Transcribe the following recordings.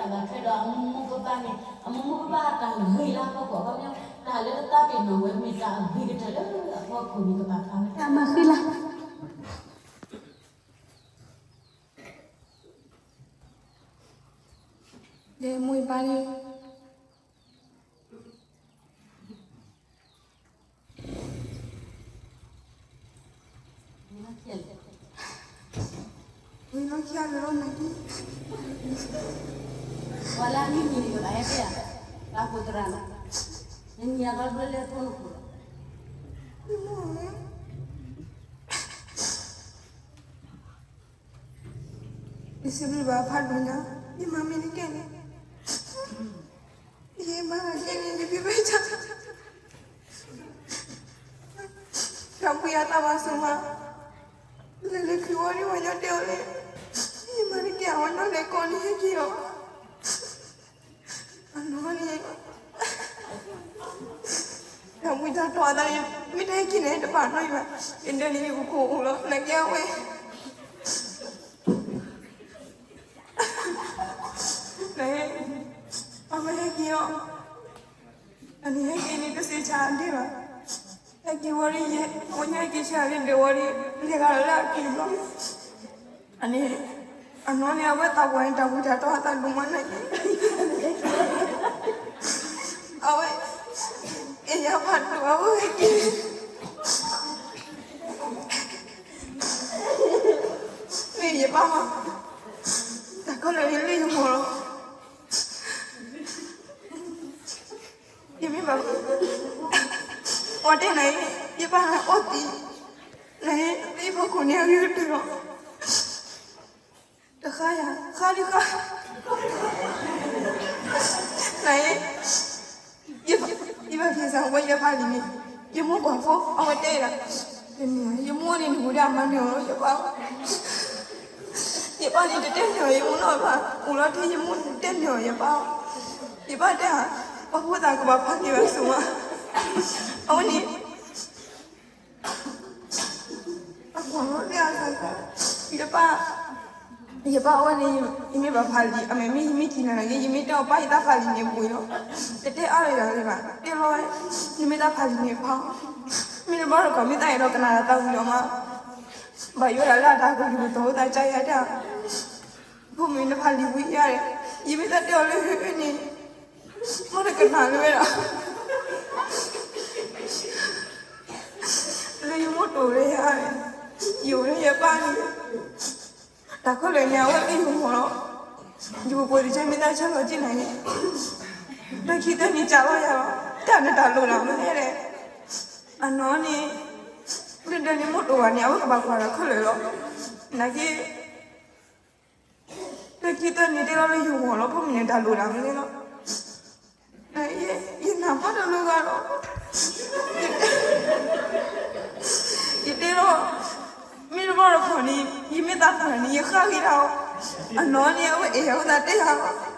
အသးထွဲဒီးအမိၢ်မိၢ်ပၢ်ပၢ်န့ၣ် အမိၢ်မိၢ်ပၢ်ပၢ်တၢ်ဂ့ၤလၢအဖီခိၣ် အခီပညီ တၢ်လၢတသးပ့ၤနီၣ်ဝဲ မ့ၢ်တၢ်အဂ့ၤကတၢၢ်လၢအဖီခိၣ်န့ၣ် ကဘၣ်ဖးဝဲ တၢ်မၤဃံလၤ ဒ်မိၢ်ပၢ်န့ၣ် ဝံၤလီၢ်ခံဂၤလၢာ်လီၤ နၤဒ် ပှၤလၢအမံမံၤန့ၣ် ကဘၣ်ဟဲတဲဧါ, ဘၣ်ကိးသရၣ်နီၤ, နနံၤအဘျီဘျီလဲၤထိနခိၣ်လီၤ, ယစံးဘျုးဘၣ်ဖးဒိၣ်ညါ, ယမၤမ့ၢ်တကဲန့ၣ်, ယမၤတကဲန့ၣ် ယဖံးဘၣ်ဆၣ် တၢ်ဘှံးအသးဘၣ်ဆိၣ်မး, လဲၤလၢခံဝံၤန့ၣ် ဝဲညီတဲအီၤလၢ ယမၤတကဲ အဝဲညီလဲၤကိးန့ၣ်ဟဲက့ၤအီၤ, အနီၢ်န့ၣ် တၢ်ဘှံးတၢ်တီၤအသးန့ၣ် မ့ၢ်တဟဲက့ၤန့ၣ် တဘၣ်နီတမံၤဘၣ်, ယဒၢးန့ၣ် ယကခိၣ်အိၣ်လီၤ နာ်က့အဝဲ အဝဲဟဲက့ၤအီၤ, အန့ၣ်ဟဲက့ၤန့ၣ် တစံးဆၣ်ဒ့ၣ်ဘၣ်, ဟဲက့ၤဝံၤလံ ယဲ ဝဲညါဟဲက့ၤဆၣ်လံ ဒ့ၣ်ဝံၤလံ လဲၤဂၤလီၤလၢအခံတဘျီ, အန့ၣ် အနီၢ်န့ၣ် အဝဲသးပှၢ်န့ၣ် တၢ်ဘှံးတၢ်တီၤအသးဒိၣ်မးနာ်က့, အဝဲ အဲၣ်ယၤဖးဒိၣ် အဝဲဟဲက့ၤ မ့ၢ်ယပၢ်မး, တၢ်ခဲလၢာ်န့ၣ်လၢယဂီၢ်လီၤ, ယမ့ၢ်ဘၣ် အီၣ်တဲနၤအံၤ ယပၢ်အီၣ်သံး, နၤအံၤ သံဖီခိၣ်န့ၣ် အဂ့ၤကတၢၢ်လီၤ, တဃါယၤ ဃါဒုဃါ, နၤအံၤ ယဘၣ်ဖံးစၢ်ဝဲယဖးလံာ်န့ၣ်, ယမိၢ်ကွၢ်ဖိ အဝဲတဲဒၣ်, တနံၤ ယမိၢ်န့ၣ် နဂိၢ်ဒၣ်မၤန့ၢ်အီၤလီၤ ယပၢ်, ယပၢ်န့ၣ် တတဲန့ၢ်အီၤယမိၢ်နီတဘျီ, အိၣ်လီၤထဲယမိၢ်န့ၣ် တတဲန့ၢ်အီၤယပၢ်, ယပၢ်တဲဧါ, ပှၤဖိသၣ်ကဘၣ်ဖးလံာ်ဘၣ်ဆိၣ်မး, အဝဲန့ၣ် အကွၢ်လီၤလၢအသး, ယပၢ်, ယပၢ်အဝဲန့ၣ် ယမ့ၢ်ဘၣ်ဖးလံာ် အမ့ၢ်မ့ၢ်ယမ့ၢ်ထံၣ်နၤနာ်က့ ယမ့ၢ်တဲအီၤ ပၢ် ယတၢ်ဖးလံာ်န့ၣ်ဘှံးလီၤ, တတဲအါလၢၤဒၣ်လၢၤဘၣ်, တဲလီၤဝဲ, နမ့ၢ်တၢ်ဖးလံာ်န့ၣ်ဖး, မ့ၢ်တဘျီတခီၣ်မ့ၢ်သးအဲၣ်ဒိးကနၣ်တၢ်သးဝံၤလီၤမး, ဘၣ်ယိၣ်ဒၣ်လၢအတၢ်ကလုၢ်ကထီၣ်ဝဲသးကါယၤတဲ, ဖိမုၣ်နဖးလံာ်ဝံၤယါ, ယမ့ၢ်သးတဲအီၤလၢဟဲန့ၣ် မ့ၢ်တကနၣ်လၢၤဝဲဒၣ် လၢယမိၢ်တိၢ်လၢယၤ, ယအိၣ်လၢယပၢ်န့ၣ်, တၢ်ခဲလၢာ်န့ၣ် အဝဲလၢယဂီၢ်လီၤ, ယကပှဲၤတကဲမ့ၢ်သးဆၢလီၤက့နၤန့ၣ်, လၢခံတနံၤကးလီၤယၤလီၤ, တၢ်နတၢ်လိၣ်လၢမ့ၢ်လဲၣ်, အနီၢ်န့ၣ်, လၢဒၢးန့ၣ်မိၢ်တိၢ်ဘၣ်န့ၣ် အဝဲကဘၣ်ကွၢ်လၢခဲလၢာ်လီၤ, နာ်က့ လၢခံတနံၤတဲလီၤလၢယဂီၢ်လီၤ ဖိမုၣ်န့ၣ်တၢ်လိၣ်ဒၣ်မ့ၢ်န့ၣ်လီၤ, ယနာ်ဖးဒိၣ်လၢဂၤလီၤ, ယတဲလီၤ, မ့ၢ်တဘျီတခီၣ်န့ၣ် ယမ့ၢ်သးပှၢ်န့ၣ် ယဃါက့ၤတၢ်အီၤ, အနီၢ်န့ၣ် အဝဲအဲၣ်ယၤဝဲသးတဲယၤလီၤ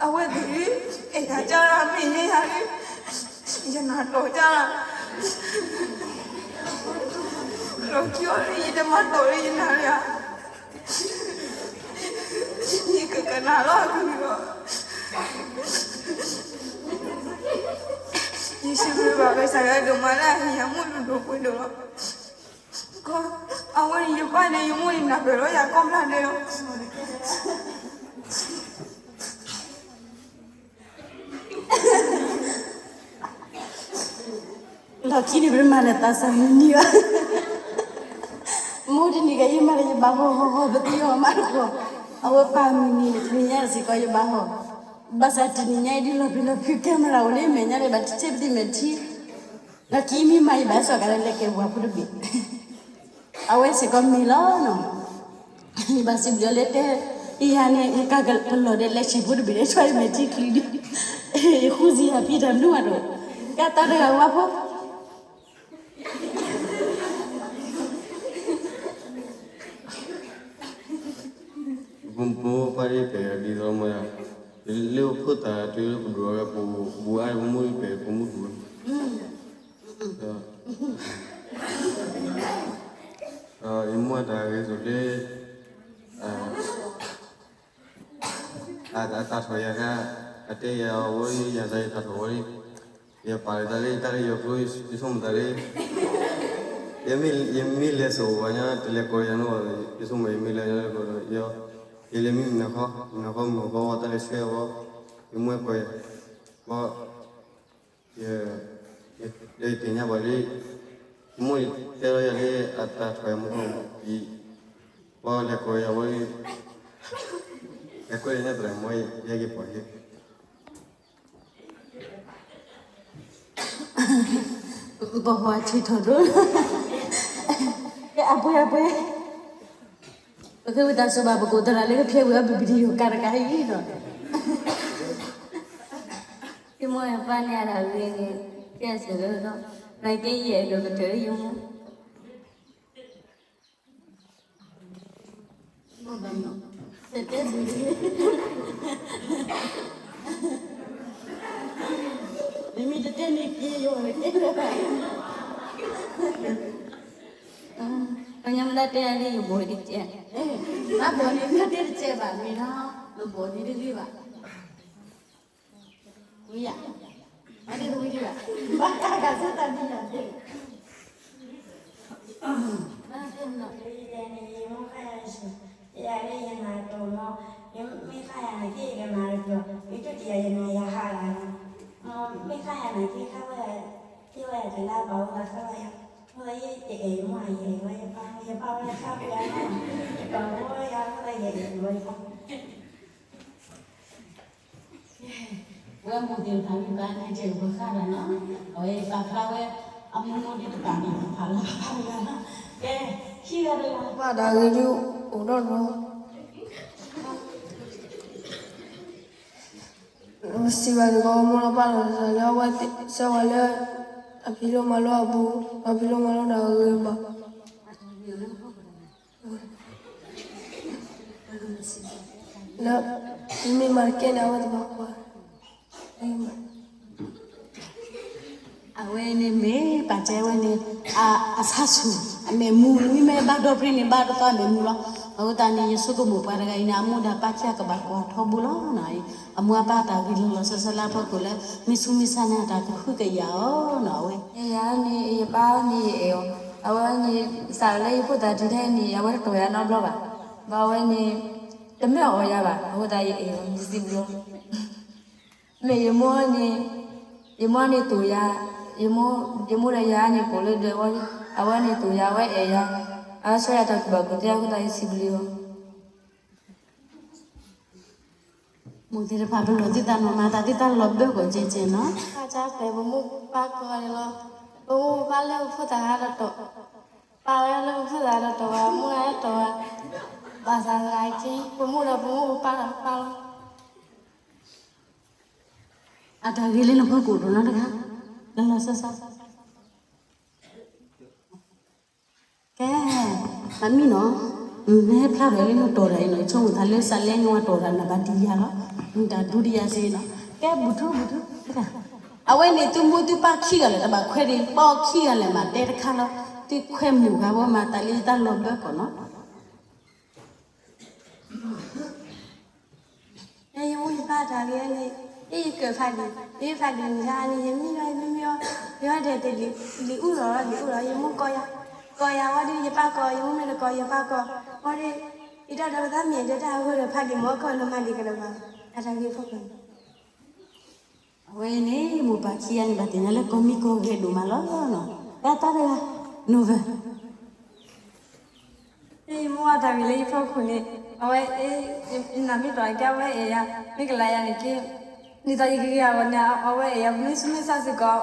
အဝဲသ့ၣ် အဲၣ်ယၤကၢ်လၢမ့ၢ်ယဲယၤလံ, ယနၢ်တီၢ်ကၢ်လၢ, လီၤကံအီၤလၢယတမၤတီၢ်လၢယနၢ်လၢဧါ, ယကကနၣ်လီၤအကလုၢ်လီၤ, ယစံးဘျုးဘၣ်ကစၢ်ယွၤဒိၣ်မးလၢအဟ့ၣ်ယၤမိၢ်လုၢ်ဒိၣ်ပှ့ၤဒိၣ်လီၤ, အဝဲန့ၣ်ယပၢ်န့ၣ် ယမိၢ်န့ၣ်နၢ်ပၢၢ်လီၤယၤကိးဖျၢၣ်ဒဲးလီၤ. လီၢ်ခံန့ၣ် ပမၤလၢသးစၢ်မုၢ်နံၤဘၣ်, မိၢ်တနံၤကယမၤလၢယဘၣ်ဟီၣ်ဟီၣ်ဟီၣ် ပသံအီၤမးတကီၢ်, အဝဲပာ်မုၢ်နံၤတနံၤညါစ့ၢ်ကီးယဘၣ်ဟီၣ်, ဘၣ်ဆၣ်တနံၤညါအံၤဒ်လီၤပျံၤလီၤဖုး camera အိၣ်လၢမဲာ်ညါလၢဘၣ်ထံၣ်ပသံမဲာ်ထံ လီၢ်ခံမ့ၢ်မၤယဘၣ်စ့ၢ်ကီးလၢလဲၤကဲပှၤဖိတဘ့ၣ် အဝဲစ့ၢ်ကီးမ့ၢ်လီၤနီၤ, ယဘၣ်စံးဘျုးအီၤလၢတဲ, ယၤန့ၣ် နကကလီၤဒီးလဲၤဆံးဖိတဘ့ၣ်ဒီး ဆွဲမဲာ်ထံချံဒံး, ယဃုစံးယၤဖံတၢ်မနုၤမးတအိၣ်, ကဲတၢ်တဂၤဝါဖိ ပမိၢ်ပၢ်ဒ်ပဲာ်ဒ်သိးမ့ၢ်, လၢပခိၣ်သးတုၤလၢပဒိၣ်ဝဲပူၤ ဘူးအါပမိၢ်ဒ်ပဲာ်ပမိၢ်ဒိၣ်ဝဲ, အ ယမိၢ်အတၢ်ဂ့ၤစိၤလၢ အတၢ်ထီၣ်ယၤခါ, အတဲယၤဝဲ ယၤသးယတၢ်ထီၣ်ဝဲလံ, ယပာ်လီၤသးလၢတၢ်လၢယွၤကျိ ယဆိကမိၣ်သးလၢ ယမ့ၢ်လဲၤစိာ်ပှၤညီ တလဲၤကိးယၤနီၤ, ယဆိကမိၣ်ယမ့ၢ်လဲၤကိးဒီး ယလဲၤမံမုၢ်နၤခီ, မုၢ်နၤခီမုၢ်နၤခီဝဲ တၢ်လဲၤဆှၢဝဲ, ယမိၢ်ကိးယၤ, ဘီ ယ ယသ့ၣ်ညါဘၣ်လံ, မိၢ်တဲလီၤယၤလၢအတၢ်ထီၣ်ယၤမူခိၣ်အံၤ, ဘီလဲၤကိးယၤဝဲ, လဲၤကိးယၤန့ၣ်သရၣ်မီၤ ယဲက့ၤပှၤယဲ, ပဟီၣ်ထံထီၣ်ဒိ, အပှဲၤအပှဲၤ, ပဃ့ဝံသးစူၤဘၣ် ပကိးသရၣ်လၢကဖျဲဝံၤအီၤ ပပဒံယိၤကၤတကးအံၤဒီး ယမိၢ်ယပၢ်န့ၣ်အတၢ်ဂ့ၤန့ၣ် ကဲစၢၤလၢဒီး နကဲယအဲၣ်ဒိးကတၢၢ်လၢယမိၢ် တတဲဘၣ်, နမ့ၢ်တတဲန့ၣ်က့ၤယိၤန့ၣ်က့ၤလၢၤဘၣ်, ပှၤညီမ့ၢ်ဒၣ်တဲအီၤလၢယဘီၣ်တကဲး, ဘၣ်ဘီၣ်န့ၣ် မ့ၢ်တဲတကဲးဘၣ်မ့ၢ်နီၤ, နဘီၣ်န့ၣ်တဂ့ၤဘၣ် ဝံယၤ, အဒ့တဝံဒံးဘၣ်, ဘၣ်တၢ်ဂၤဆၢတၢ်ဒ်ယၤသ့ၣ်, ယတဲန့ၣ် ယမိၢ်ဃၣ်ယၤ, ယၤလၢယနၤကၠီၤမီၤ, ယမ့ၢ်ဃၣ်ယၤန့ၣ်က့ၤယကနၤကၠီၤ, ယကၠီတယၤယနၤယဟးလၢ်န့ၣ်, မ့ၢ်ဃၣ်ယၤန့ၣ်က့ၤခါဝဲ, က့ၤဝဲယၤတလါဘၣ်ဝဲဘၣ်ဃၣ်ဝဲယၤ, အဃိသတးယအဲၣ်ယမိၢ် ယအဲၣ်ဝဲယပၢ်, ယပၢ်ဝဲခါပယၤနီၤ, ယပၢ်ဝဲယၤအဃိသတးယအဲၣ်ဝဲယပၢ် ဝဲမိၢ်သ့ၣ်တဖၣ်မ့ၢ်ပှၤန့ၣ် တဲပှၤဃၣ်တၢ်နီၤ, အဝဲပာ်ဖျါဝဲ အမိၢ်မိၢ်ဒ်တပာ်န့ၣ် ပာ်ဖျါလီၤဖးတဂၤနီၤ, ကဲ, ခံဂၤတဂၤ ပှၤတၢ်ဂ့ၤဒုးအိၣ်ဒီးဒီး စံးဘၣ်သကိးမိၢ်လီၤပၢ်လီၤတၢ်လၢအဝဲသ့ၣ် ဆၢဝဲလၢ အဖံးလိမၤလိအပူၤ, အဖံးလိမၤလိတၢ်ဂ့ၤဘၣ် လၢ မ့ၢ်မၤတကဲန့ၣ် အဝဲတဘၣ်ကွၢ်, အဝဲန့ၣ်မ့ၢ်ပာ်ကဲဝဲန့ၣ် အဆါဆူၣ် အမဲာ်မူ မ့မ့ၢ်ဘၣ်ဒီပြံန့ၣ် ဘၣ်တသီအမဲာ်မူလီၤ. အဃိသတးန့ၣ် ယဆိကမိၣ်ပှၤတဂၤအံၤန့ၣ် အမူဒါပၢ်ခံဂၤကဘၣ်ကွၢ်ထီဘိလီၤနီၤ. အမူအပၢ်တၢ်ဂ့ၤလီၤလီၤဆီဆီလၢအဖီခိၣ်လၢ မ့ၢ်ဆူးမ့ၢ်ဆါန့ၣ် အတၢ်ကဟုကယာ်အီၤနီၤ အဝဲ. ယၤန့ၣ် ယပၢ်န့ၣ်ယအဲၣ်အီၤ, အဝဲန့ၣ် စးလၢယဖိသၣ်ထံၣ်ထဲန့ၣ် အဝဲတတီၢ်ယၤနီတဘျီဘၣ်. ဘၣ်အဝဲန့ၣ် တမ့ၢ်အီၣ်ယၤဘၣ်, အဃိသတးယအဲၣ်အီၤ ယစံးဘျုးအီၤ. မ့ၢ်ယမိၢ်န့ၣ်, ယမိၢ်န့ၣ်တိၢ်ယၤ, ယမိၢ်ဒီးယၤန့ၣ်ကိးလၢဒၢးဝဲ, အဝဲန့ၣ်တိၢ်ယၤ အဝဲအဲၣ်ယၤ, အဝဲဆှၢယၤတၢ်ကူၣ်ဘၣ်ကူၣ်သ့အဃိသတးယစံးဘျုးအီၤ. မိၢ်သ့ၣ်တဖၣ်ပလီၢ်သုသးနီၢ် မၤသးသုတၢ်လီၤဘၢကီၢ်ကဲကဲနီၤ. ပၢ်ကၢ်ပဲာ်ပမိၢ်ပပၢ်ကီးန့ၣ်လီၤ. ပမိၢ်ပပၢ်လၢပဖိသၣ်ဟးတတီၤ, ပၢ်ဝဲလၢပဖိသၣ်တတီၤဘၣ်, မိၢ်ဟးတတီၤဘၣ်, ဘၣ်ဆၣ်သနာ်က့ ပမိၢ်ဒီးပမိၢ်ပပၢ်ဒီးပပၢ်လီၤ. အတၢ်ဂ့ၤလၢနဖီခိၣ်ဒိၣ်နီတဂၤ, လီၤလီၤဆီဆီ ကဲ, မ့ၢ်နီၤ, မ့ၢ်ဖျါထီၣ်လၢနတီၢ်တၢ်အံၤနီၤ, ယဆိကမိၣ်သးလၢစးလဲနဝဲတီၢ်တၢ်နဘၣ်တံၢ်ယၤလီၤ, မ့ၢ်တၢ်ဒုးတယၤစ့နီၤ, ကဲ ဘူးထူ ဘူးထူ, အဝဲန့ၣ်သုမိၢ်သုပၢ်ခံဂၤလဲၣ် တဘၣ်ခွဲးဒံး ပီခံဂၤလဲၣ် မၤတဲတခါလီၤ, သုခွဲးမုာ်ဂၤဘီမၤသးလၢယတၢ်လီၤဘၢကီၢ်နီၤ. ယမိၢ်ယပၢ်တၢ်ဂ့ၤန့ၣ်, ယကၢၢ်ဖးဒံၣ်, ယဖးဒံၣ်န့ၣ်ယၤန့ၣ် ယမံဘၣ် ယမံမံဘၣ်, ယဝဲဒဲးတလံၤအူလီၤ လံၤအူလီၤ ယမိၢ်ကိးယၤ, ကိးယၤဝဲဒ် ယပၢ်ကိး ယမိၢ်မ့ၢ်တကိး ယပၢ်ကိး, ဝဲဒ် ယတၢ်ဒီးပသးမ့ၢ်ဒဲးတၢ်အဂီၢ်ဒီး ဖးဒံၣ်မ့ၢ်အကီၢ်လၢမၤဒံးကဒီးဘၣ်, အတၢ်ဂ့ၤဖီခိၣ်န့ၣ် အဝဲန့ၣ် မိၢ်ပၢ်ခံဂၤန့ၣ် ဘၣ်သ့ၣ်ညါလၢကီၢ်မံကီၢ်ဂဲၤဒိၣ်မးလီၤနီၤ, တၢ်တၢ်တဂၤ, နိၣ်ဝဲ ယမိၢ်အတၢ်ဂ့ၤလၢယဖီခိၣ်န့ၣ်, အဝဲ, ယနာ်မ့ၢ်တီၢ်ကဲ အဝဲအဲၣ်ယၤ, မ့ၢ်ကလၤယၤန့ၣ်က့, ဒ်သိးယကဂ့ၤအဂီၢ်န့ၣ် အဝဲအဲၣ်ယၤ မ့ၢ်ဆူးမ့ၢ်ဆါစ့ၢ်ကီး,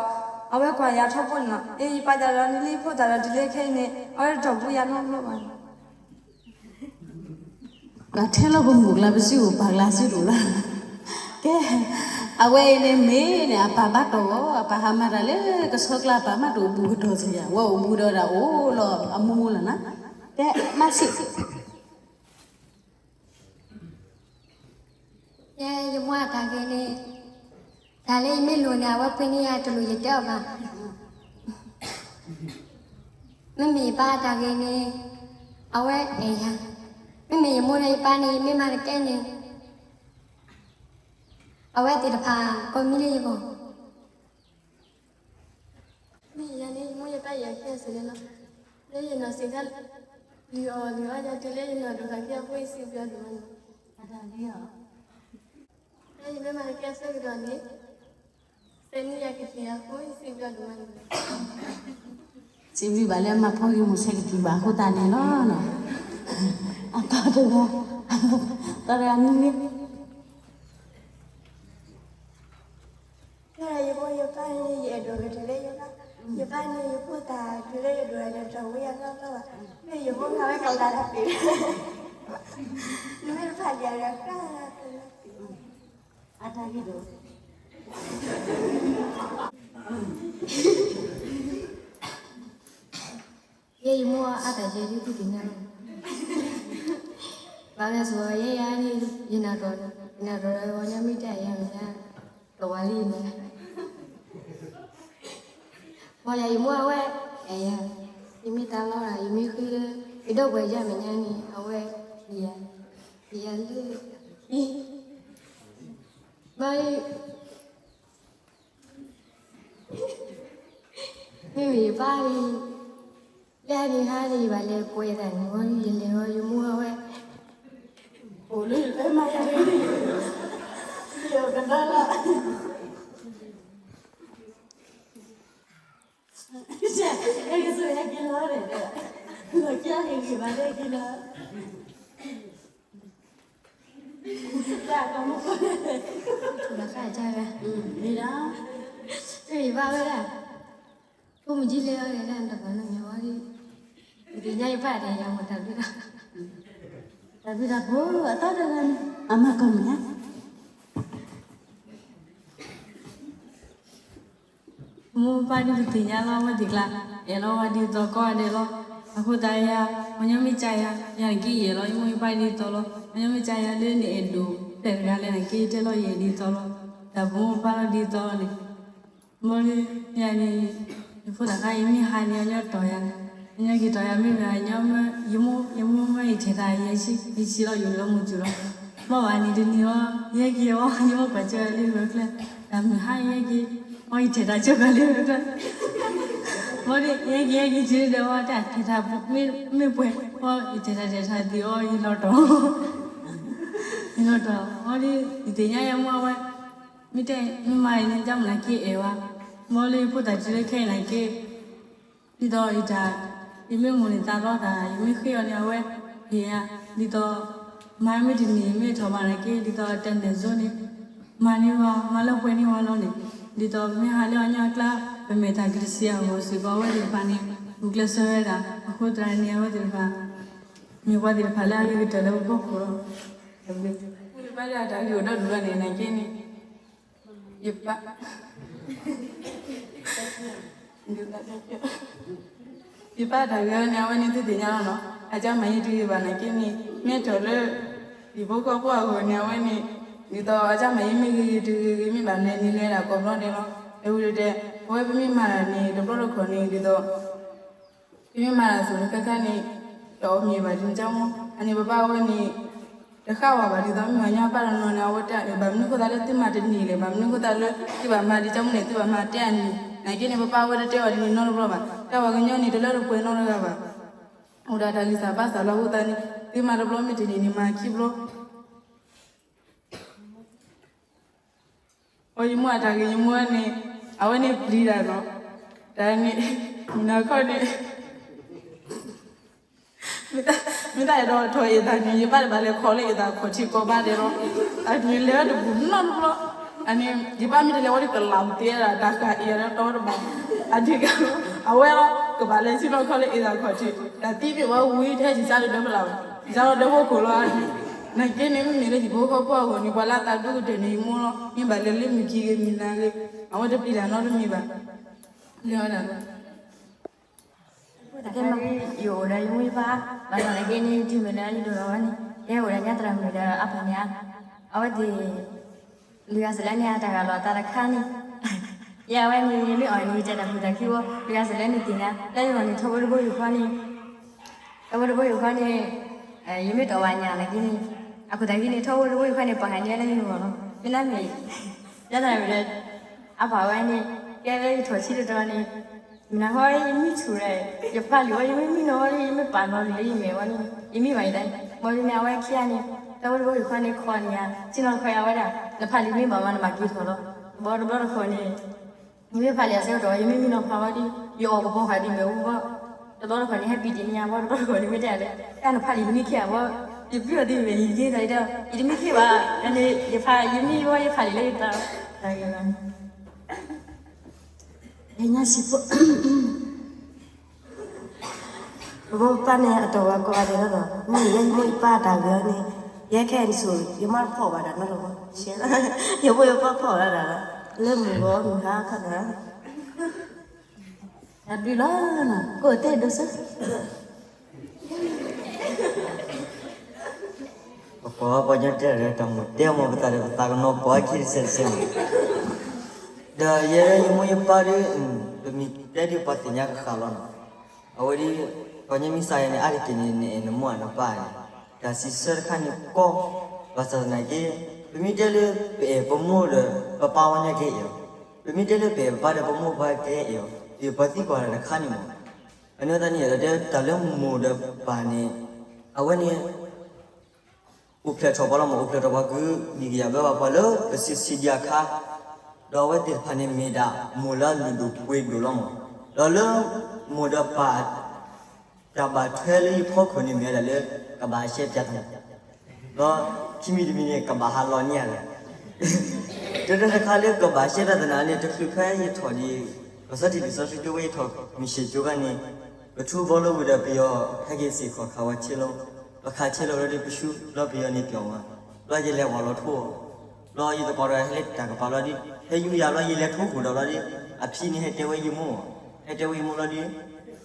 အဝဲကွၢ်ယၤထီဘိန့ၣ်လီၤ. ယပာ်ယၤဒီးနလံဖိသၣ်ဒီးတုၤလၢခဲအံၤန့ၣ် အဝဲတတီၢ်ပူယၤနီတဘျီဘၣ်. ပှၤထဲလီၤပမိၢ်ကျါ ပစုအိၣ်ပၢ်ကျါစုတအိၣ်လၢၤ. ကဲ, အဝဲအံၤန့ၣ်မ့ၢ်န့ၣ် အပၢ်ဘၣ်တီၢ်အီၤ, အပၢ်ဟးမၤတၢ်လၢကဆီကျါ အပၢ်မးတအိၣ်ဘူးကတီၢ်စ့ၢ်ယၤ, ဝဲအိၣ်ဘူးဒီးဒၣ်အိၣ်လီၤအမိၢ်မိၢ်လီၤနၤ. ကဲ, မၤဆံး ယဲ ယမိၢ်အတၢ်ဂ့ၤန့ၣ်, တၢ်လၢယမ့ၢ်လိၣ်န့ၣ် အဝဲပှ့ၤန့ၢ်ယၤတလိၣ်ယတဲအီၤဘၣ်. မ့မ့ၢ်ယပၢ်အတၢ်ဂ့ၤန့ၣ်, အဝဲအဲၣ်ယၤ, မ့မ့ၢ်ယမိၢ်ဒီးယပၢ်န့ၣ် မ့ၢ်မၤတကဲန့ၣ် အဝဲသ့ၣ်တဖၣ်ကိးမံၤလၢယဂီၢ်, မ့ၢ်ယၤန့ၣ် ယမိၢ်ယပၢ်ယၤခံဂၤစ့ၢ်န့ၣ်လီၤ. လၢယနီၢ်ဆံးခါ လုၢ်အီၣ်လုၢ်အီယၤတုၤလၢယနီၢ်ဒိၣ်ဃာ်ခံအဃိ ယစံးဘျုးဒိၣ်မးန့ၣ်, လၢယမ့ၢ်မၤတကဲအဆၢကတီၢ်န့ၣ် စဲနံၣ်ယၤကသံၣ်အဃိ ယစံးဘျုးဒိၣ်မးန့ၣ် စံးဘျုးဘၣ်လၢမၤဖှီၣ်ဂ့ၤမုၢ်ဆဲးကသံၣ်ဘၣ်အဃိသတးန့ၣ်လီၤ. အတၢ်တဂၤ, တၢ်တဂၤမံၤလံ, ယမိၢ်ယပၢ်န့ၣ် ယအဲၣ်ဒိၣ်ကတၢၢ်လၢယဂီၢ်, ယပၢ်န့ၣ် ယဖိသၣ်တုၤလၢယဒိၣ်ဒီးတၢ်ဝံယၤနီတဘျီဘၣ်, မ့ၢ်ယဖိသၣ်ဝဲကလၤတၢ်သ့ၣ်, နမ့ၢ်တဖးလံာ်ဒီး အတၢ်ဂ့ၢ်ဒိၣ် ယဲယမိၢ်အတၢ်ယဲဒ်သုသ့ၣ်ညါလီၤ. ဘၣ်မနုၤအဃိ ယဲယၤန့ၣ် ယနၢ်တီၢ်, ယနၢ်တီၢ်ဒီးဝဲညါမ့ၢ်တၢ်ယၤမ့ၢ်ညါ တီၢ်ဝဲလံန့ၣ်, ဘၣ်ယၤယမိၢ်အဝဲ, အဲၣ်ယၤ, ယမ့ၢ်တၢ်လီၤတၢ် ယမ့ၢ်ဃ့လၢ ယဒီပုၢ်ဝဲၢ်ယၤမဲာ်ညါန့ၣ် အဝဲ, ယၤ, ယၤလၢ ဘၣ် မ့မ့ၢ်ယပၢ်န့ၣ်, လၢန့ၣ်ဟါန့ၣ် ယဘၣ်လဲၤကွဲးတၢ်န့ၣ်ဝံၤ ယလဲၤဝံၤ ယမိၢ်ဝဲ, အိၣ်လၢယဖဲမၤယၤန့ၣ်, ယကဒီလီၤ, အဲကစၢ်ယက့ၤလီၤန့ၣ်, လီၤက့ၤဟ့ၣ်ဂံၢ်ဘၣ်လၢက့ၤလီၤ တၢ်ကမူၣ်, ဘၣ်ဃးတၢ်ဝဲ, မ့ၢ်ဒီး, တၢ်ယဘၣ်ဝဲဒၣ်, ဖိမုၣ်ကံလဲၤအီၤန့ၣ် တၢ်တဘၣ်နီတမံၤဝဲဒၣ်, ယသ့ၣ်ညါယပၢ်ဒီးယၤမ့ၢ်တၢ်ဘျုးတၢ်, တၢ်ဘျုးတၢ်ဖှိၣ်အသီတဂၤန့ၣ် အမၤကီၢ်မ့ၢ်ဧါ မိၢ်ပၢ်ဒ်ပသ့ၣ်ညါလီၤ အဝဲသ့ၣ်ကျါ, အဲၣ်လီၤဝဲဒ်သိးကိးဂၤဒဲးလီၤ, အဃိသတးယၤ, ပှၤညီမ့ၢ်ကယၤ, ယၤန့ၣ်က့ယအဲၣ်လီၤ ယမိၢ်ယပၢ်ဒ်သိးလီၤ, ပှၤညီမ့ၢ်ကယၤလၢနအဲၣ်ဒိးဖျဲၣ်တဂၤလဲၣ်န့ၣ် က့တဲလီၤယအဲၣ်ဒ်သိးလီၤ, တၢ်ပမိၢ်ပၢ်လီၤဒ်သိးလီၤန့ၣ်, ဘၣ်လၢ, ယၤန့ၣ်, ယဖိသၣ်ခါအံၤမ့ၢ်ဟါန့ၣ် အညီတီၢ်ယၤ, အညီက့ၤတီၢ်ယၤမ့ၢ်မ့ၢ် အညီမ့ၢ်, ယမိၢ်, ယမိၢ်မ့ၢ်ယထဲးတၢ်ယဲၢ်ဆံ, ယဆံးလီၤယိာ်လၢမုၢ်စူၤလီၤ, ဘၣ်ဘၣ်န့ၣ်တနံၤအီၤ, ယဟဲက့ၤအီၤ ယမိၢ်ကွၢ်စၢၤလၢဂၢၢ်ကျၢၢ်, တၢ်မုၢ်ဟါယဟဲက့ၤ, အီၤယထဲးတၢ်ကၢၢ်ကၢ်လၢဂၢၢ်ကျၢၢ်, ဘၣ်ဒီး ယဟဲက့ၤ ယဟဲက့ၤတုၤဒီးအီၤ တၢ်ထဲးတၢ်မ့ၢ်ပှဲၤ, အီၤယထဲးတၢ်ထဲးတၢ်သံအီၤ ယလီၤတီၢ်, ယလီၤတီၢ်, ဘၣ်ဒီး ယသ့ၣ်ညါယမိၢ်အဝဲ, မ့ၢ်တဲ, မ့ၢ်မၤအံၤန့ၣ် ယမိၢ်န့ၣ်က့အဲၣ်ဝဲ, ဘၣ်လၢယဖိသၣ်တုၤလၢခဲအံၤန့ၣ်က့ ဒ်သိးယတၢ်, ယမ့ၢ်မိၣ်န့ၢ်သးလီတၢ် ယမ့ၢ်ဃ့အီၤန့ၣ် အဝဲ, ယၤ, ဒ်သိး, မၤမ့ၢ်တန့ၢ် မ့ၢ်ထီၣ်ဘၣ်န့ၣ်က့ ဒ်သိးတၢ်နဲၣ်စိန့ၣ်, မၤန့ၢ်ဝဲ, မၤလၢပှဲၤန့ၢ်ဝဲလီၤန့ၣ်, ဒ်သိးပမ့ၢ်ဟးလၢအီၤညီအကျါ, ပမဲာ်တၢ်ကတဆံးအဂီၢ်စ့ၢ်ကီး အဝဲသ့ၣ်တဖၣ်န့ၣ်, ဂုာ်ကျဲးစၢးဝဲဒၣ်, အဃိသတးန့ၣ် အဝဲသ့ၣ်တဖၣ်, မ့ၢ်ပှၤသ့ၣ်တဖၣ်လၢအဂ့ၤကတၢၢ်လၢပဖီခိၣ်လီၤ. မ့ၢ်ပၢ်ဒၣ်တၢ်ဂ့ၢ်အိၣ်ဒီဒူၣ်လီၤန့ၣ် နာ်က့န့ၣ် ယပၢ်, ယပၢ်တၢ်ဂ့ၢ်န့ၣ် အဝဲန့ၣ်သုသ့ၣ်ညါလီၤနီၤ, အကၢ်မၤယံၤတဂ့ၤဘၣ်နာ်က့န့ၣ် မ့ၢ်ထီၣ်လၢ ယဖိဃီဖိအဂီၢ်န့ၣ် အဝဲန့ၣ်, ဒ်သိးအကၢ်မၤယံၤမ့ၢ်ဂ့ၤဂ့ၤတဂ့ၤဂ့ၤ မ့ၢ်ဘၣ်လဲၤနံၤလဲၤဒၣ်ကိးဘျီဒဲးလီၤ. အဝဲဒဲး, အဝဲပမ့ၢ်မၤတၢ်န့ၣ် တဘျီတခီၣ်န့ၣ် ဒ်သိး ပမ့ၢ်မၤတၢ်အသိးလၢခဲခါန့ၣ်, တအီၣ်မ့ၤဘၣ်ဒ်န့ၣ်ကၠီမီၢ်, အန့ၣ်ပပၢ်အဝဲန့ၣ်, တဃၣ်ဝဲဘၣ်ဒ်သိး မ့ၢ်အညီပၢ်တနီၤန့ၣ် အဝဲတဲအီၤန့ၣ် ဘၣ်မနုၤဃိသတးလၢသုမၤတန့ၢ်လဲၣ်, ဘၣ်မနုၤဃိသတးလၢ သုဘၣ်မၤဒ်ကၠီမီၢ်န့ၣ် သုဘၣ်မၤတဲအန့ၣ်, နာ်က့န့ၣ် ပပၢ်အဝဲတတဲအီၤဒ်န့ၣ်နီတဘျီဘၣ်, တၢ်ဝဲကညီန့ၣ် တလၢတပှဲၤနီတဂၤဘၣ်, အိၣ်ဒၣ်တၢ်ဂံၢ်စၢ်ဘါစၢ်လီၤအဃိသတးန့ၣ် သုမၤတဘျီမ့ၢ်တန့ၢ်န့ၣ် မၤခံဘျီ အီ ယမိၢ်အတၢ်ဂ့ၢ် ယမိၢ်န့ၣ်, အဝဲန့ၣ်ပျံၤတၢ်နီၤ, တၢ်န့ၣ်, မုၢ်နၤခီန့ၣ်, မ့ၢ်တၢ်အဲၣ်ဒိးထီၣ်အ့ၣ်သၣ်န့ၣ် ယဘၣ်တဘၣ်လဲၤခီလၢအ့ၣ်သၣ်ခီၣ်ထံးကိးဘၣ်ဒဲးလီၤ, အန့ၣ်လဲၤဝဲတပူၤနီတဘျီ, အန့ၣ် ယဘၣ်မ့ၢ်တလဲၤဝဲဒၣ်ကလးပူၤသ့ဒၣ် တၢ်ဃာ်အ့ၣ်အီၤလၢတီတဘၣ်, အဒ်က, အဝဲအီၤ ကဘၣ်လဲၤဆ့ၣ်နီၤခီလၢအ့ၣ်သၣ်ခီၣ်ထံး, တၢ်သံမ့ၢ်ဝဲဝံၤထဲစံးစၢ်လၢဒၢပလၢ်ဘၣ်, စံးစၢ်လၢဒၢဖိခိၣ်လီၤ, နာ်က့န့ၣ် မ့မ့ၢ်လၢယဖိဃီဖိအဂီၢ်န့ၣ် ပှၤလၢအသးဒိၣ်ကတၢၢ်န့ၣ် ယမိၢ်လီၤ, မ့ၢ်ဘၣ်လဲၤလၢမုၢ်ခံဂ့ၤမုၢ်နၤဂ့ၤ, အဝဲတပျံၤတၢ်နီတမံၤဘၣ်, လဲၤဝဲဒၣ်လီၤ. တကဲမ့ၢ်ယအိၣ်ဒီးယမိၢ်ယပၢ်, ဘၣ်ဆၣ်သနာ်က့န့ၣ် တုၤမ့ၢ်လၢယဒိၣ်ထီၣ်ဝဲန့ၣ် ယဟဲအိၣ်ဒီးညါသရၣ်မုၣ်ဒီးအဖါန့ၣ်ဧါ, အဝဲသ့ၣ် လံာ်ဂၤစလဲန့ၣ် အတၢ်ဂၤလီၤအသးတခါန့ၣ်, ယဲအဝဲန့ၣ် မ့ၢ်အီၣ်န့ၣ် ယတဲတၢ်ဖုၣ်တၢ်ခံဝဲ, လံာ်ဂၤစလဲန့ၣ်သ့ၣ်ညါ, လၢယဂီၢ်န့ၣ် ထီဘိတဘိယူၢ်ဃီန့ၣ်, ထီဘိတ ဖိယိၤခီန့ၣ် ယမ့ၢ်တီဘၣ်ညါနာ်က့န့ၣ်, အခိၣ်သးဂ့ၤန့ၣ် ထီဘိတဘိယိၤခီန့ၣ် ပှၤဟးန့ၢ်လၢယဂီၢ်လီၤ. မ့ၢ်လၢမ့ၢ် ယသးဝဲဒီး အပာ်ဝဲန့ၣ် ကဲလၢယထီၣ်ဆံတတီၤန့ၣ် မနၤဃီယမံဆူၣ်ဒီး ယဖးလံာ်ဝဲ ယမ့ၢ်မံနီၤဝဲဒီး ယမ့ၢ်ပာ်နီၤလံာ်လၢယမဲာ်ဝဲန့ၣ် ယမံဘၣ်ယသး. မ်ဒ်န့ၣ် အဝဲခံဂၤန့ၣ် ထီဘိတဘိယိၤခီန့ၣ် ခိးန့ၢ်ယၤ ဆ့ၣ်နီၤတခီယၤဝဲဒၣ် နဖးလံာ်မ့ၢ်ဘၣ်မး နဘၣ်က့ၤထီၣ်လီၤ. ဘီတဘျီတခီန့ၣ် ယမ့ၢ်ဖးလံာ်အဆၢကတီၢ် ယမ့ၢ်မံနီၤဖးဝဲဒီး ယအီၣ်ကပီၤဃာ်ဒံးမ့ၣ်အူဘီ တဘျီတခီန့ၣ် ဟဲပံၤတ့ၢ်န့ၢ်ယၤဘီ တဘျီတခီန့ၣ် မ့ၢ်တဲလၢ တၢ်နဖးလံာ်တမံခ့ဧါဘီ ယပျံၤအီၤသ့မ့ၢ် ယက့ၤသးယတဲ ယတမံခ့ဘၣ် ယဖး ယမံဘီ ယဖးလံာ်လၢယသး တၢ်ဂ့ၤဘၣ်န့ၣ် ညါစံးဖိ ပမိၢ်ပပၢ်န့ၣ် အတီၢ်ဝဲကိးဂၤဒဲးလီၤ. မ့ၢ်ယဲယမိၢ်ယပၢ်တၢ်ဂ့ၤအီၤန့ၣ် ယဲခဲအံၤန့ၣ်ဆိ ယမါတဖီၣ်ဘၣ်တၢ်နီတဘျီ, ယမိၢ်ယပၢ်ဖီၣ်ဝဲဒၣ်လီၤ, လၢမုၢ်ဂီၤမုၢ်ဟါခီန့ၣ်, တၢ်ဘျုးလီၤ, ကိးတဲဒိးစၢ ပကွၢ်ပှၤကညီတဲဒီးတၢ်မိၣ်တဲမ့ၢ်ပသးဒီးပသးကနီၤကွၢ်ခံတစဲးတစဲးန့ၣ်, ဒီးယဲယမိၢ်ယပၢ်ဒီး ပမ့ၢ်တဲဒ်ပှၤသ့ၣ်ညါကဃၣ်လီၤနီၤ, အဝဲဒ် ပှၤကညီမ့ၢ်စးယၤန့ၣ် အါတက့ၢ်န့ၣ် နအဲၣ်နမိၢ်နပၢ်န့ၣ်, တၢ်စံးဆၢတခါန့ၣ်ကီ, ဘၣ်ဆၣ်သနာ်က့ ပမ့ၢ်တဲလၢပအဲၣ်ပမိၢ်ဒီးပပၢ်ဝဲညါကဟဲအဲၣ်အီၤ, ပမ့ၢ်တဲလၢပအဲၣ်ပပၢ်ဒီးပမိၢ်ပပၢ်ကဟဲအဲၣ်အီၤ, ဒ်ပှၤသံကွၢ်တၢ်တခါန့ၣ်မး, အန့ၣ်သတးန့ၣ် ဒီးတၢ်လၢမိၢ်ဒီးပၢ်န့ၣ်, အဝဲန့ၣ် အိၣ်ဖျဲၣ်ထီၣ်ပှၤလီၤမး, အိၣ်ဖျဲၣ်ထီၣ်ပှၤကဒံကယၤဘၣ်ပှၤလၢပစုဆံဒံးအခါ, ဒီးအဝဲသ့ၣ်တဖၣ်န့ၣ် မ့ၢ်ဒၣ်မိၢ်လၢအလုၢ်ဒိၣ်ပှ့ၤဒိၣ်လီၤမး, ဒီးလၢမိၢ်ဒီးပၢ် တၢ်ဘၣ်ထွဲလၢယဖီခိၣ်န့ၣ် မ့ၢ်ဝဲဒၣ်လၢ ကဘၣ်ရှဲပၠးသး, ဒီးခံမံၤတမံၤန့ၣ် ကဘၣ်ဟးလီၤန့ၢ်ယၤလီၤ, တၢ်တခါလၢကဘၣ်ရှဲပၠးသးန့ၣ် တချုးဖဲယထီၣ်ဒံး ကီၢ်စီထံးလံာ်စီဆှံကၠိဝဲ ယထီၣ်မံၤၡ့ၣ်ကၠိခါန့ၣ်, ပထူဘီလိဝံၤဒီးပယီၤ ဟဲက့ၤစ့ၢ်ကီးခးဝဲဆ့လီၤ, ပခးဆ့လီၤလီၤဒီး ပဆူဘျီပယီၤန့ၣ်ပျီမး, ဘျီယလဲၤဝဲလီၤထိအီၤ, ဘျီယသကိးဒီးဟဲလၢတၢ်ကပၤလီၤဒီး ဟဲယူယၤဘျီ ယလဲၤထိခိၣ်ဒီးလီၤဒီး အဖံန့ၣ်ဟဲတဲဝဲယမိၢ်, ဟဲတဲဝဲယမိၢ်လီၤဒီး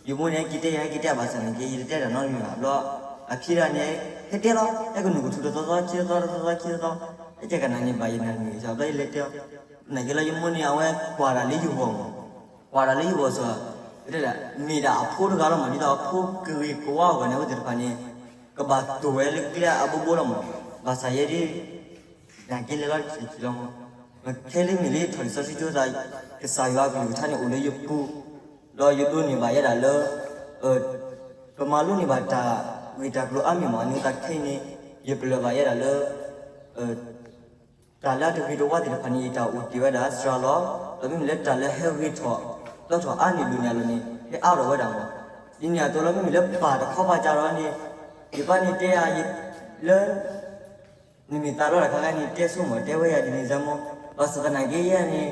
ယမိၢ်န့ၣ် ဟဲက့ၤတဲယၤ ဟဲက့ၤတဲဘၣ်ဆၣ်န့ၣ်က့ ယတတဲတၢ်နီတမံၤဘၣ်, ဘျီအဖံတဂၤန့ၣ် ဟဲတဲလီၤ ဟဲကနုာ်ကထူတသီသီ ခံသီတသီသီ ခံသီသီ, ဟဲက့ၤကနၣ်န့ၣ်ဘၣ်ယနၢ်မံၤစ့ၢ် ဘျီယလဲၤတဲအီၤ, နာ်က့လီၤ ယမိၢ်န့ၣ် အဝဲကွၢ်တၢ်လၢယဂီၢ်မး, ကွၢ်တၢ်လၢယဂီၢ်စ့ၢ်, မ့ၢ်ဒၣ်အဖိတဂၤလီၤမး ဒ်သိးအဖိကဂ့ၤကဝါအဂီၢ်န့ၣ် အဝဲသ့ၣ်တဖၣ်န့ၣ် ကဘၣ်တိၢ်ဝဲလၢကျဲအဘိဘိလီၤမး, ဘၣ်ဆၣ်ယဲဒၣ် နာ်က့လဲၤလီၤတဆံးဆံးလီၤမး, ခဲလၢာ်မ့ၢ်လၢယထီၣ်လံာ်စီဆှံကၠိသး, ကစၢ်ယွၤအကလုၢ်ကထါန့ၣ်အိၣ်လၢယပူၤ, ဒီးယဒိးန့ၢ်ဘၣ်ယဲဒၣ်လၢ ပမၤလိန့ၢ်ဘၣ်တၢ်ဂ့ၢ်တၢ်ကျိၤအါမံၤမး အန့ၣ်သနာ်က့န့ၣ် ယပလၢၢ်ဘၣ်ယဲဒၣ်လၢ တၢ်လၢအတဂ့ၤတဝါသ့ၣ်တဖၣ်န့ၣ် ယတၢ်အိၣ်တ့ၢ်ဝဲဒၣ်စှၤလီၤ, ဒီးမ့မ့ၢ်လၢတၢ်လၢဟဲဂ့ၤထီၣ် ဒီးထီၣ်အါန့ၢ်ဒိၣ်န့ၢ်အလီၢ်န့ၣ် ဟဲအါထီၣ်ဝဲဒၣ်မး, ဒ်န့ၣ်အသိးလီၤ မ့မ့ၢ်လၢပၢ်တခီပၤကဒီးန့ၣ် ယပၢ်န့ၣ်တဲယၤ လၢ နမ့ၢ်သးလီတၢ်ခါဂၤန့ၣ် တဲဆိမး တဲဝဲယၤဒ်န့ၣ်စ့ၢ်မး, ဘၣ်ဆၣ်သနာ်က့ယဲန့ၣ်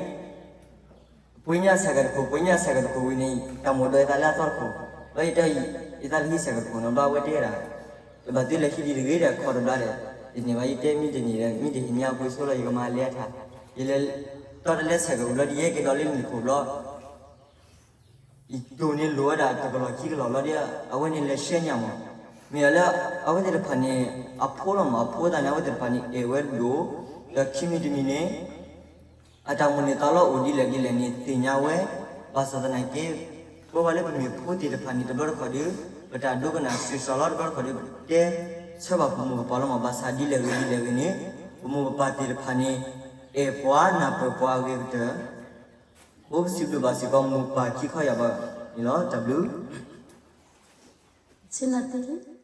ပှ့ၤညါဆဲးကတခိၣ် ပှ့ၤညါဆဲးကတခိၣ်ဝံၤန့ၣ် တၢ်မိၣ်ဒိးယသးလၢအသီတခိၣ်, ဘျီယတဲ ယသးလၢဟံးဆဲးကတခိၣ်နီၤ ဘျီအဝဲတဲဒၣ် ယဘၣ်သုလဲၤဟံးဒံးတဂ့ၤဒီး ခီတဘျါဒီး တန့ၢ်ဘၣ် ယတဲမ့ၢ်တန့ၢ်ဒီး မ့ၢ်တဟ့ၣ်ညါအပှ့ၤဆိလီၤ ယကမၤလဲၤအထါ, ယလဲၤ တီတလဲဆဲးကတခိၣ်ဘျီ ဒ်ယဟဲက့ၤဒီးလၢနံၣ်ခိၣ်ဘျီ ယတိၢ်န့ၣ်လိၣ်ဝဲဒၣ်တကလီၢ်ခံကလီၢ်ဘျီဒီး အဝဲန့ၣ်လဲၤရှဲညါမး, မ့ၢ်ဒၣ်လၢ အဝဲသ့ၣ်တဖၣ်န့ၣ် အဖိလီၤမး အဖိသတးန့ၣ် အဝဲသ့ၣ်တဖၣ်န့ၣ် အဲၣ်ဝဲဒိၣ်, ဒီးခံမံၤတမံၤန့ၣ် အတၢ်မိၣ်န့ၢ်သးလီအိၣ်ဒ်လဲၣ်ဒ်လဲၣ်န့ၣ် သ့ၣ်ညါဝဲ, ဘၣ်ဆၣ်သနာ်က့ ပဝဲလၢပမ့ၢ်ဖိသ့ၣ်တဖၣ်န့ၣ် တဘျီတခီၣ်ဒီး ပတၢ်ဒိကနၣ်စှၤလီၤ တဘျီတခီၣ်ဒီး ပတဲဆၢဘၣ်ပမိၢ်ပပၢ်လီၤမး ဘၣ်ဆၣ်ဒ်လဲၣ်ဂ့ၤဒ်လဲၣ်ဂ့ၤန့ၣ် ပမိၢ်ပပၢ်သ့ၣ်တဖၣ်န့ၣ် အဲၣ်ပှၤနၢ်ပၢၢ်ပှၤအဂ့ၤကတၢၢ်, အိၣ်ပစံးဘျုးဘၣ်စ့ၢ်ကီးမိၢ်ပၢ်ခံခီယၢ်ဘၣ်န့ၣ်လီၤ. တၢ်ဘျုး ဆ့နၤတ့